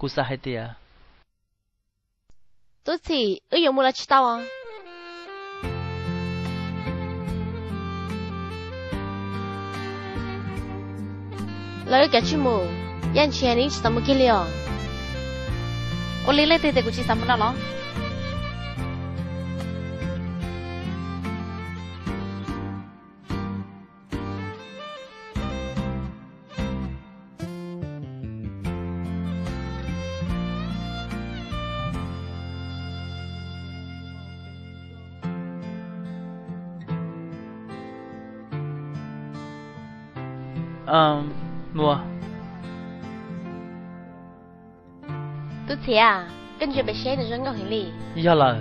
Kuv xav hais tias, Tub Txhim, wb yuav mus los tsis tau? Los wb kav tsij mus, yaj ntshis nws tsis xav mus kiag li os. Ua li leej twg tias kuv tsis xav mus no los? Tub Txhia, koj ntsia pem seb nws zoo nkauj heev li. Yog lawm.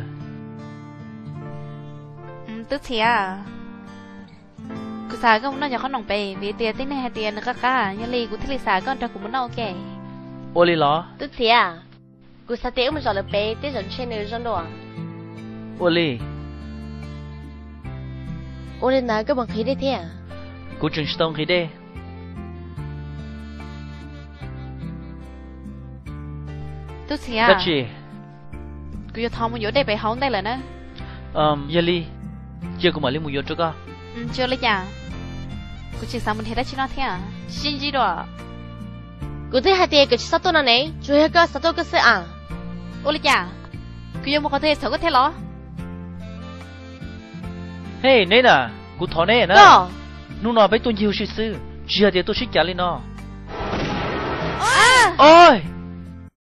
Tub Txhia, kuv xav koj mus noj cov qhob noom pem vim tias tib neeg hais tias nws qab qab, yog li kuv thiaj li xav koj nrog kuv mus noj ua ke. Ua li los? Tub Txhia, kuv xav tias wb mus zaum lawv pem tej zaum ntshe nws zoo dua. Ua li. Ua li ntawd koj puas nqhis dej thiab? Kuv tseem tsis tau nqhis dej. Tub Txhia, dab tsi? Kuv yuav thov mus yuav dej pem hauv ntej lawm na. Yog li, cia kuv mam li mus yuav rau koj. Tsis ua li cas, kuv tseem xav mus nrhiav dab tsi noj thiab. Sib ntsib dua. Kuv twb hais tias kuv tsis txhob tuaj no ne, tsuas yog koj xav tuaj koj xwb as. Ua li cas, kuv yuav mus qhov twg txhaum koj thiab los? Hej, neb na, kuv thov neb na. Hnub no peb tuaj ncig ua si xwb, tsis yog tias tuaj sib cav li no. Os,